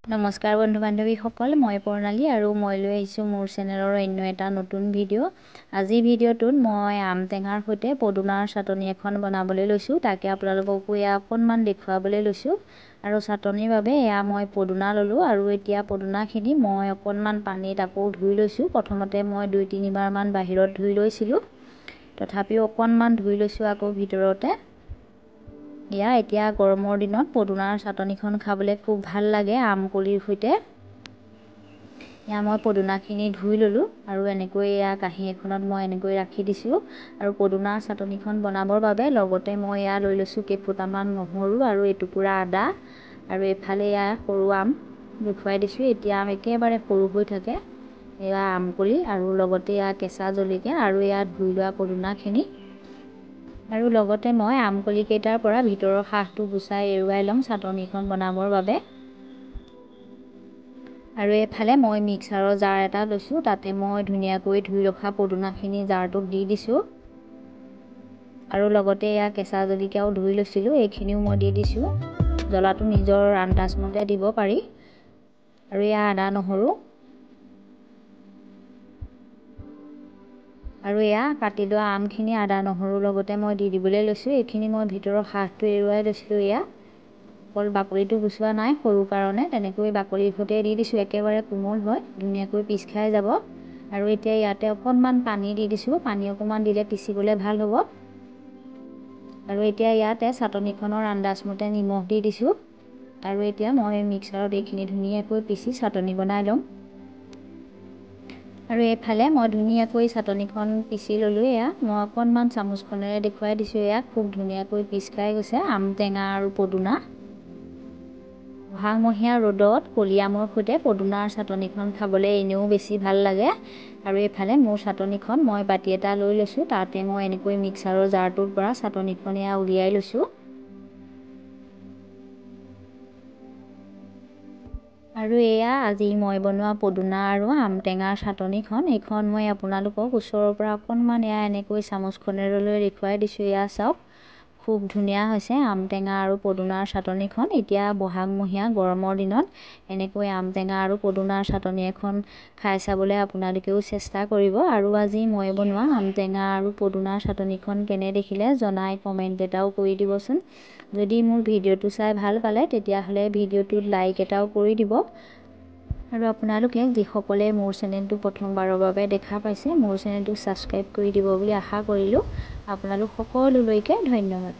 নমস্কাৰ বন্ধু বান্ধৱীসকল, মই প্ৰণালী আৰু মই লৈ আহিছোঁ মোৰ চেনেলৰ অন্য এটা নতুন ভিডিঅ'। আজিৰ ভিডিঅ'টোত মই আম টেঙাৰ সৈতে পদুনাৰ চাটনি এখন বনাবলৈ লৈছোঁ, তাকে আপোনালোককো এয়া অকণমান দেখুৱাবলৈ লৈছোঁ। আৰু চাটনিৰ বাবে এয়া মই পদুনা ল'লোঁ আৰু এতিয়া পদুনাখিনি মই অকণমান পানীত আকৌ ধুই লৈছোঁ। প্ৰথমতে মই 2-3 বাৰমান বাহিৰত ধুই লৈছিলোঁ, তথাপিও অকণমান ধুই লৈছোঁ আকৌ ভিতৰতে। এয়া এতিয়া গৰমৰ দিনত পদুনাৰ চাটনিখন খাবলৈ খুব ভাল লাগে আমকলিৰ সৈতে। এয়া মই পদুনাখিনি ধুই ল'লোঁ আৰু এনেকৈ এয়া কাঁহী এখনত মই এনেকৈ ৰাখি দিছোঁ। আৰু পদুনাৰ চাটনিখন বনাবৰ বাবে লগতে মই এয়া লৈ লৈছোঁ কেইফুটামান নহৰু আৰু এটুকুৰা আদা। আৰু এইফালে এয়া সৰু আম দেখুৱাই দিছোঁ, এতিয়া আম একেবাৰে সৰু হৈ থাকে। এয়া আমকলি আৰু লগতে এয়া কেঁচা জলকীয়া আৰু এয়া ধুই লোৱা পদুনাখিনি। আৰু লগতে মই আমকলিকেইটাৰ পৰা ভিতৰৰ সাঁহটো গুচাই এৰুৱাই ল'ম চাটনিখন বনাবৰ বাবে। আৰু এইফালে মই মিক্সাৰৰ জাৰ এটা লৈছোঁ, তাতে মই ধুনীয়াকৈ ধুই ৰখা পদুনাখিনি জাৰটোত দি দিছোঁ। আৰু লগতে এয়া কেঁচা জলকীয়াও ধুই লৈছিলোঁ, এইখিনিও মই দি দিছোঁ। জ্বলাটো নিজৰ আন্দাজমতে দিব পাৰি। আৰু এয়া আদা নহৰু আৰু এয়া কাটি লোৱা আমখিনি আদা নহৰুৰ লগতে মই দি দিবলৈ লৈছোঁ। এইখিনি মই ভিতৰৰ সাঁহটো এৰুৱাই লৈছিলোঁ, এয়া অকল বাকলিটো গুচোৱা নাই সৰু কাৰণে, তেনেকৈ বাকলিৰ সৈতে দি দিছোঁ। একেবাৰে কোমল হয়, ধুনীয়াকৈ পিচ খাই যাব। আৰু এতিয়া ইয়াতে অকণমান পানী দি দিছোঁ, পানী অকণমান দিলে পিচিবলৈ ভাল হ'ব। আৰু এতিয়া ইয়াতে চাটনিখনৰ আন্দাজমতে নিমখ দি দিছোঁ। আৰু এতিয়া মই মিক্সাৰত এইখিনি ধুনীয়াকৈ পিচি চাটনি বনাই ল'ম। আৰু এইফালে মই ধুনীয়াকৈ চাটনিখন পিচি ল'লোঁ। এয়া মই অকণমান চামুচখনেৰে দেখুৱাই দিছোঁ, এয়া খুব ধুনীয়াকৈ পিচ খাই গৈছে আম টেঙা আৰু পদুনা। বহাগমহীয়া ৰ'দত কলি আমৰ সৈতে পদুনাৰ চাটনিখন খাবলৈ এনেও বেছি ভাল লাগে। আৰু এইফালে মোৰ চাটনিখন মই বাতি এটা লৈ লৈছোঁ, তাতে মই এনেকৈ মিক্সাৰৰ জাৰটোৰ পৰা চাটনিখন এয়া উলিয়াই লৈছোঁ। আৰু এয়া আজি মই বনোৱা পদুনা আৰু আম টেঙাৰ চাটনিখন, এইখন মই আপোনালোকক ওচৰৰ পৰা অকণমান এয়া এনেকৈ চামুচখনেৰে লৈ দেখুৱাই দিছোঁ। এয়া চাওক, খুব ধুনীয়া হৈছে আম টেঙা আৰু পদুনাৰ চাটনিখন। এতিয়া বহাগমহীয়া গৰমৰ দিনত এনেকৈ আম টেঙা আৰু পদুনাৰ চাটনি এখন খাই চাবলৈ আপোনালোকেও চেষ্টা কৰিব। আৰু আজি মই বনোৱা আম টেঙা আৰু পদুনাৰ চাটনিখন কেনে দেখিলে জনাই কমেণ্ট এটাও কৰি দিবচোন। যদি মোৰ ভিডিঅ'টো চাই ভাল পালে, তেতিয়াহ'লে ভিডিঅ'টোত লাইক এটাও কৰি দিব। আৰু আপোনালোকে যিসকলে মোৰ চেনেলটো প্ৰথমবাৰৰ বাবে দেখা পাইছে, মোৰ চেনেলটো ছাবস্ক্ৰাইব কৰি দিব বুলি আশা কৰিলোঁ। আপোনালোক সকলোলৈকে ধন্যবাদ।